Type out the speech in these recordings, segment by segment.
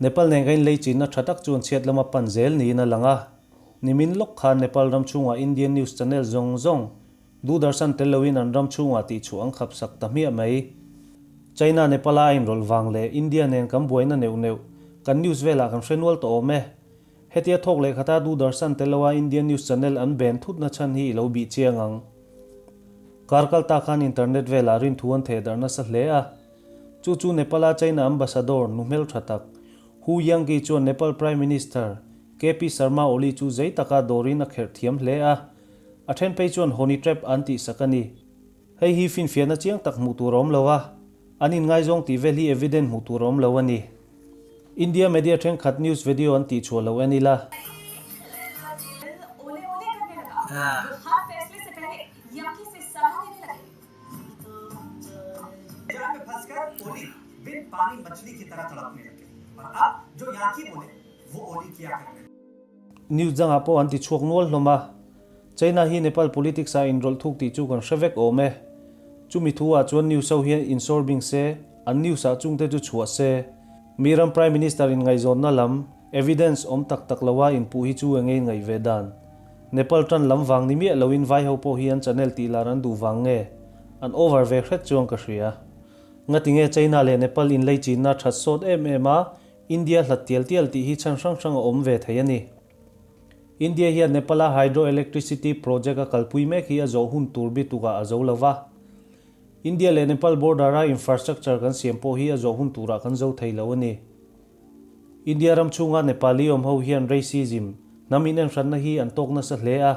Nepal nen kan inlei chinna tha tak chuan chhiat lama pan zel niin a lang a. Nimin lawk khan Nepal ram chhungah Indian news channel zawng zawng Doordarshan tel loin an ram chhungah tihchhuah an khap sak ta hmiah mai. China Nepal-a a inrawlh vang leh India nen kan buaina neuh neuh kan news velah kan hre nual tawh awm e. Hetia thawk leh khata Doordarshan tel loa Indian news channel an ben thutna chhan hi i lo bih chiang ang. Kar kal ta khan internet velah rinthu an theh darh nasa hle a. Chu chu Nepal-a China ambassador nu hmel tha tak Hu Yanggi chuan Nepal Prime Minister KP Sharma Oli chu zei taka dawrin a kherh thiam hle a. A then phei chuan honey trap an tihsak a ni. Hei hi finfiahna chiang tak hmuh tur a awm lo a, an inngaizawng tih vel hi evident hmuh tur a awm lo a ni. India media thenkhat news video an tihchhuah lo en ila. News dangah pawh an tichhuak nual hlawm a, China hi Nepal politics ah inrawlh thuk tih chu kan hre vek awm e. Chumi thu ah chuan news ho hian insawr bing se, an news ah chungte chu chhuah se. Mi ram Prime Minister in ngaihzawnna lam, evidence, awm tak tak lo a inpuh hi chu enge in ngaih ve dan? Nepal tan lam vang ni miah loin vai ho pawh hi an channel tih lar an duh vang nge? An over ve hret chuang ka hria. Ngatinge China leh Nepal inlei chinna that sawt em em a, India hlat tial tial tih hi chhan hrang hrang a awm ve thei a ni. India hian Nepal-a hydroelectricity project a kalpui mek hi a zawh hun tur bitukah a zo lo va. India leh Nepal border-a infrastructure kan siam pawh hi a zawh hun turah kan zo thei lo a ni. India ram chhunga Nepali awm ho hian racism, hnam inenhranna hi an tawk nasa hle a.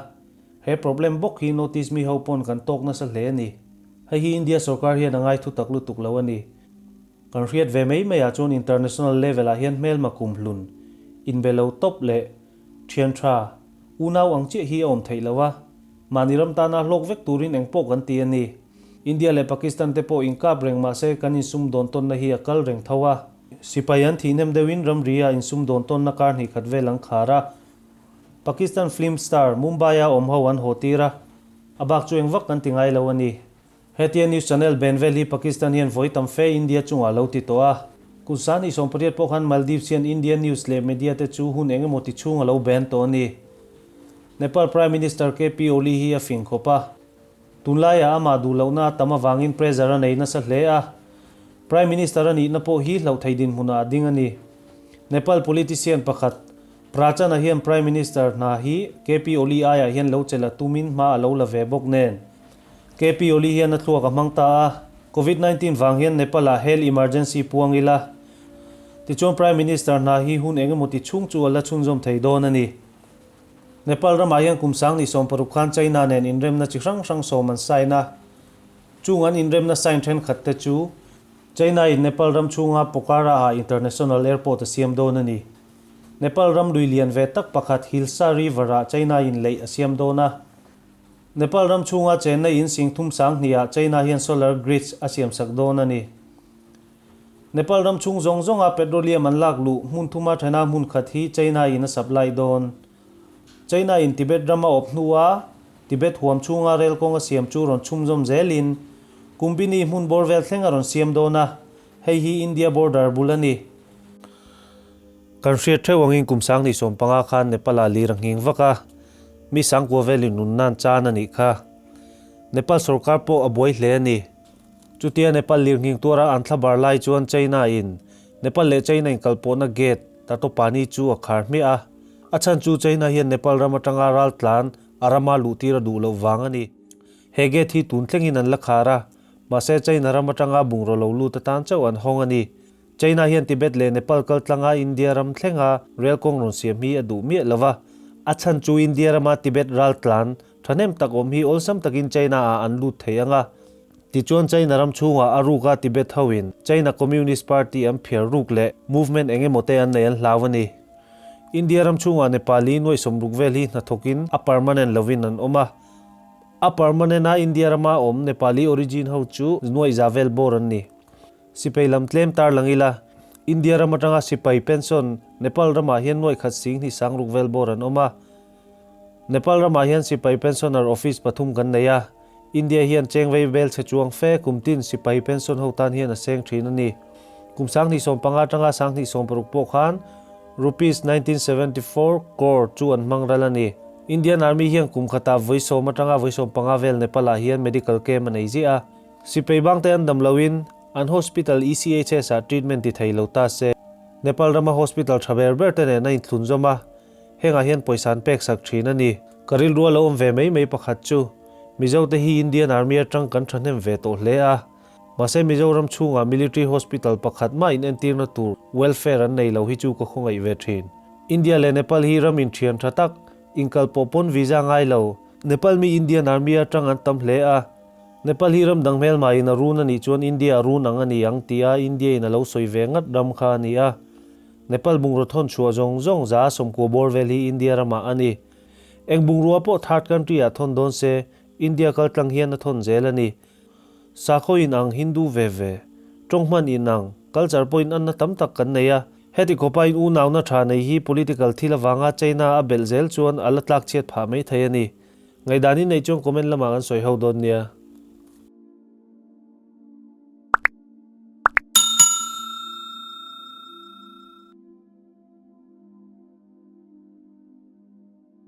He problem bawk hi notice mi ho pawn kan tawk nasa hle a ni. Hei hi India sorkar hian a ngai thutak lutuk lo a ni. Kan hriat ve mai maiah chuan international level ah hian hmelma kum hlun, inbe lo tawp leh thian tha, unau ang chiah hi a awm theih lo a, mahni ram tana hlawk vek turin eng pawh kan ti a ni. India leh Pakistan te pawh inkap reng mahse kan insum dawn tawnna hi a kal reng tho a. Sipai an thih hnem deuhin ramri ah insum dawn tawnna kar hnih khat vel an khar a. Pakistan film star Mumbai a awm ho an haw tir a, a bak chu eng vak kan ti ngai lo a ni. Hetia news channel ben vel hi Pakistan hian vawi tam fe India chungah lo ti tawh a. Kum sani 18 pawh khan Maldives hian India news leh media te chu hun eng emaw ti chhung a lo ban tawh a ni. Nepal Prime Minister KP Oli hi a fing khawp a. Tunlaiah amah duh lohna a tam avangin pressure a nei nasa hle a. Prime Minister a nihna pawh hi hlauh thei dinhmunah a ding a ni. Nepal politician pakhat Prachana hian Prime Minister hna hi KP Oli aiah hian lo chelh a tumin hma a lo la ve bawk nen. KP Oli hian a thluak a hmang ta a, Covid 19 vang hian Nepal ah health emergency puang ila. Tichuan Prime Minister hna hi hun eng emaw ti chhung chu a la chhunzawm thei dawn a ni. Nepal ramah hian kum sang ni 60 khan China nen inremna chi hrang hrang sawm an sign a. Chung an inremna sign thenkhat te chu China in Nepal ram chhunga Pokhara ah International Airport a siam dawn a ni. Nepal ram lui lian ve tak pakhat Hilsa River ah China in leih a siam dawn a. Nepal ram chhunga chenna in sing thum sang hniah China hian solar grids a siamsak dawn a ni. Nepal ram chhung zawng zawnga petroleum an lak luh hmun thuma thena hmun khat hi China in a supply dawn. China in Tibet ram a awp hnua Tibet huam chhunga rel kawng a siam chu rawn chhumzawm zelin Kumbini hmun bawr vel thleng a rawn siam dawn a, hei hi India border bul a ni. Kan hriat theuh angin kum sang ni 15 khan Nepal-ah lir a nghing vak a, mi sangkua velin nun nan chan a nih kha. Nepal sorkar pawh a buai hle a ni. Chutia Nepal lir nghing tuara an thla bar lai chuan China-in Nepal leh China inkalpawhna gate Tatopani chu a khar hmiah a. A chhan chu China hian Nepal ram atanga ral tlan a rama luh tir a duh loh vang a ni. He gate hi tun thlengin an la khar a, mahse China ram atanga bungraw lo lut atan chauh an hawng a ni. China hian Tibet leh Nepal kal tlanga India ram thlenga rel kawng rawn siam hi a duh miah lo va. A chhan chu India rama Tibet ral tlan thahnem tak awm hi awlsam takin China ah an lut thei ang a. Tichuan China ram chhungah a ruka Tibet hoin China Communist Party an phiar ruk leh movement eng emaw te an nei an hlau a ni. India ram chhungah Nepali nuaih 60 vel hi hnathawkin a permanent lovin an awm a. A permanent a India rama awm Nepali origin ho chu nuaih za vel bawr an ni. Sipai lam tlem tar lang ila, India ram atanga sipai pension Nepal ramah hian nuaih khat sing hnih sang ruk vel bawr an awm a. Nepal ramah hian sipai pensioner office pathum kan nei a. India hian cheng vei bel chhe chuang fe kum tin sipai pension ho tan hian a seng thin a ni. Kum 2015 atanga 2060 pawh khan Rupees 1974 crore chu an hmang ral a ni. Indian Army hian kum khatah vawi sawm atanga vawi 15 vel Nepal ah hian medical camp a nei ziah a. Sipai bangte an dam loin an hospital ECHS ah treatment ti thei lo ta se. Nepal rama hospital tha ber ber te nen a inthlun zawm a, hengah hian pawisa an pek sak thin a ni. Ka rilru a lo awm ve mai mai pakhat chu Mizo te hi Indian Army atang kan thahnem ve tawh hle a. Mahse Mizoram chhungah Military Hospital pakhat mah in entirna tur welfare an nei lo hi chu ka khawngaih ve thin. India leh Nepal hi ram inthian tha tak, inkal pawh pawn visa ngai lo. Nepal mi Indian Army atang an tam hle a. Nepal hi ram dang hmelmai in a run a nih chuan India a run ang a ni ang tia India in a lo sawi ve ngat ram kha a ni a. Nepal bungraw thawn chhuah zawng zawng za 90 bawr vel hi India ramah a ni. Eng bungrua pawh third country ah thawn dawn se India kaltlang hian a thawn zel a ni. Sakhaw in ang Hindu ve ve, tawng hman in ang, culture pawh in anna tam tak kan nei a. Heti khawpa in unauna tha nei hi political thil avanga China a belh zel chuan a la tlak chhiat phah mai thei a ni. Ngaihdan in neih chuan comment lamah kan sawi ho dawn nia.